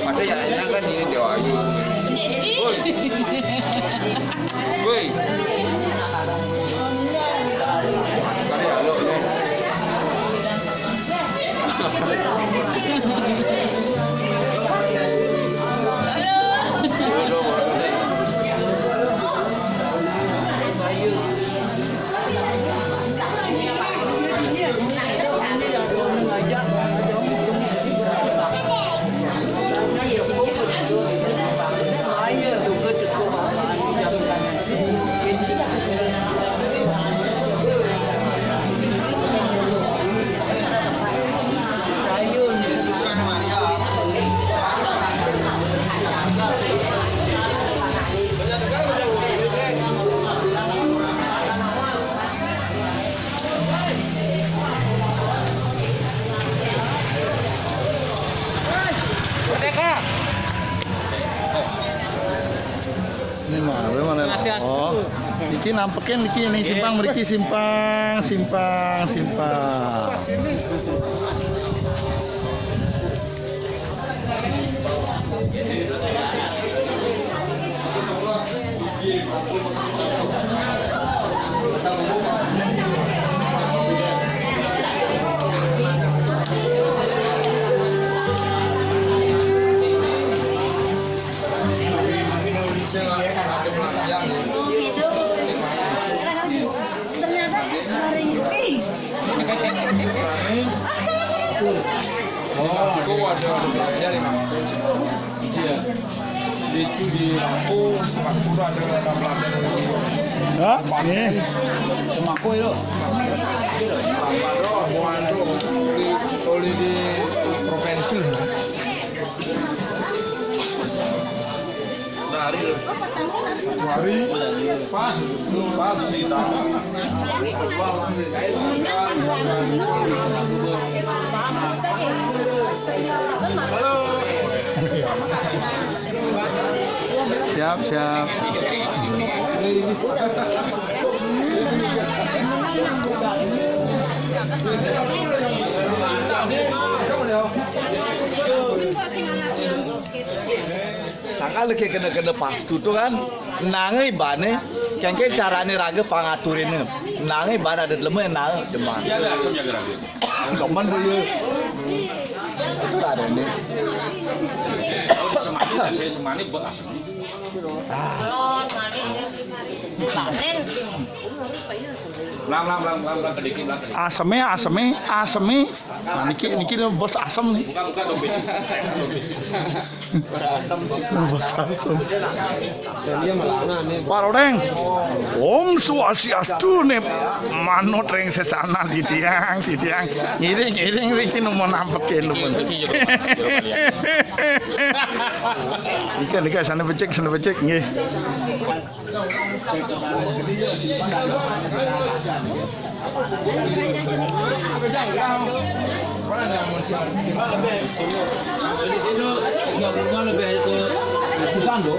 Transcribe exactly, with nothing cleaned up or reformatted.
Ada ya, enak kan ini dia. Woi. Woi. Sekali ya, lo, lo. Ini mah, mana? Oh, iki nampekin iki ini simpang mriki, simpang, simpang, simpang. Oh, itu ada belajar ya, Mas. Iya. Itu di Lampung, Singapura ada belajar. Ya, ini. Semako itu. Semako, bukan itu. Di, oleh di provinsi. Dari. Wari. Pas. Pas. Siap, siap, siap. Sangkal lagi kena-kena pastu to kan. Nanging ibane, kengken carane raga pangaturine. Nanging ibane ada leme, nanging demen. Iya, ada asam jaga raga. Demen boyo. Itu ada ini. Oh, semani, saya semani, be asam. Ah. Lam, lam, lam, lam, lam, kedikit, lam, kedikit. Aseme, aseme, aseme. Nah, niki, niki bos asem nih. Bukan, bukan, dompet. Bos asem. Pak Rodeng. Om Swastiastu nih. Manut ring sesana titiang, titiang. Ngiring, ngiring, ngiring, iki nemu nampekin lho, pun. Ikan, ikan, sana becek, sana becek, nggih. Di sini, enggak, bukan lebih itu pusat, loh.